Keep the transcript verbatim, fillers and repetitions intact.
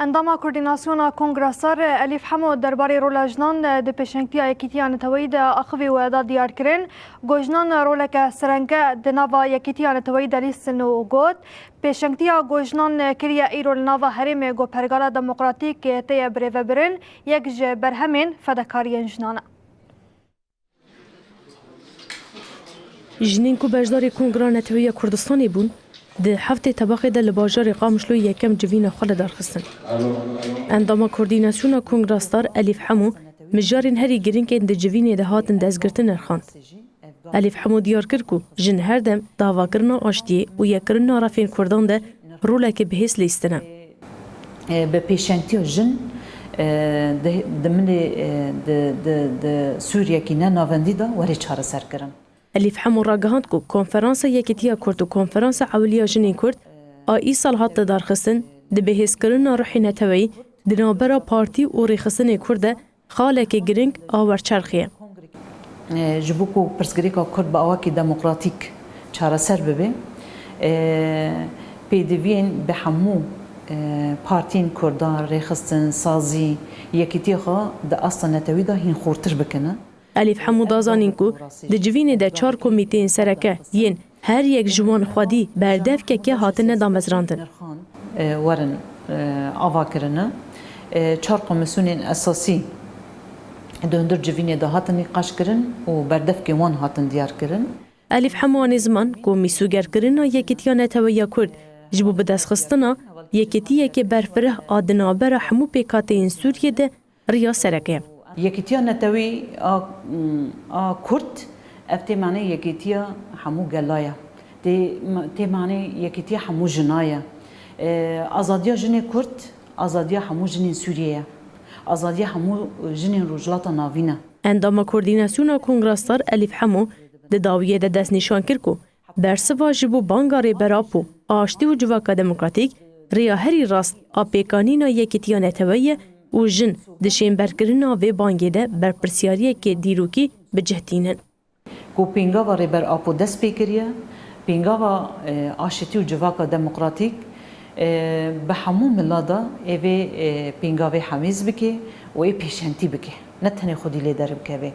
Endama Koordînasyona Kongra Star Elîf Hemo derbarê rola jinan di pêşengtiya Yekîtiya Neteweyî de axivî û da diyar kirin, ku jinan roleke serenge di nava Yekîtiya Neteweyî de lîstin û got, pêşengtiya ku jinan kiriye îro li nava herêmê ku pergala demokratîk tê ye birêvebirin, yek ji berhemên fedekariyên jinan e. Jinên ku beşdarî Kongra Netewî ya Kurdistanê bûn, di heftê Tebaxê de li bajarê Qamişloyê yekem civîna xwe li dar xistin. Endama Koordînasyona Kongra Star Elîf Hemo mijarên herî girîng ên di civînê de hatin destgirtin nirxand. Elîf Hemo diyar kir ku jin her dem davakirina aştiyê û yekkirina refên Kurdan de roleke bihêz lîstine. E, bi pêşengtiya jin, e, di, di milê, e, di, di, di Sûriyekî ne navendî de were çareserkirin. Elîf Hemo ragihand ku Konferansa Yekîtiya Kurd û Konferansa Ewiliya Jinên Kurd a îsal hat lidarxistin, di bihêzkirina ruhê neteweyî di navbera partî û rêxistinê Kurd de xalekê girîng a werçerxê ye. E, ji bo ku pirsgirêka Kurd bi awakî demokratîk çareser bibe, e, pêdiviyên bi hemû, e, partiyên Kurdan, rêxistin, sazî, yekîtiya xwe di asta netewî de hîn xurtir bikine. Elîf Hemo da zanîn ku di civînê de çar komîteyên sereke yên her yek ji wan xwedî berdevkeke hatine damezrandin. E, werin, e, ava kirine. E, çar komîsyonên esasî di hundir civînê de hatin nîqaş kirin û berdevkên wan hatin diyar kirin. Elîf Hemo anî ziman ku mîsogerkirina Yekîtiya Netewî ya Kurd ji bo bidestxistina yekîtiyeke berfireh a di navbera hemû pêkhateyên Sûriyê de riya sereke ye. Yekîtiya Netewî a, a Kurd, ev tê manê yekîtiya hemû gela ye. Tê, tê manê yekîtiya hemû jina ye. E, azadiya jinê Kurd, azadiya hemû jinên Sûriyê ye. Azadiya hemû jinên Rojhilata Navîn e. Endama Koordînasyona Kongra Star Elîf Hemo di dawiyê de destnîşan kir ku bersiva ji bo banga Rêber Apo, aştî û civaka demokratîk, rêya herî rast a pêkanîna yekîtiya neteweyî ye û jin di şênberkirina vê bangê de berpirsyariyeke dîrokî bi cih tînin. Ku pêngava Rêber Apo dest pê kiriye, pêngava, e, aştî û civaka demokratîk, e, bi hemû mila de ê vê, e, pêngavê hemêz bike û ê pêşengtî bike. Ne tenê xwedî lê deribikeve.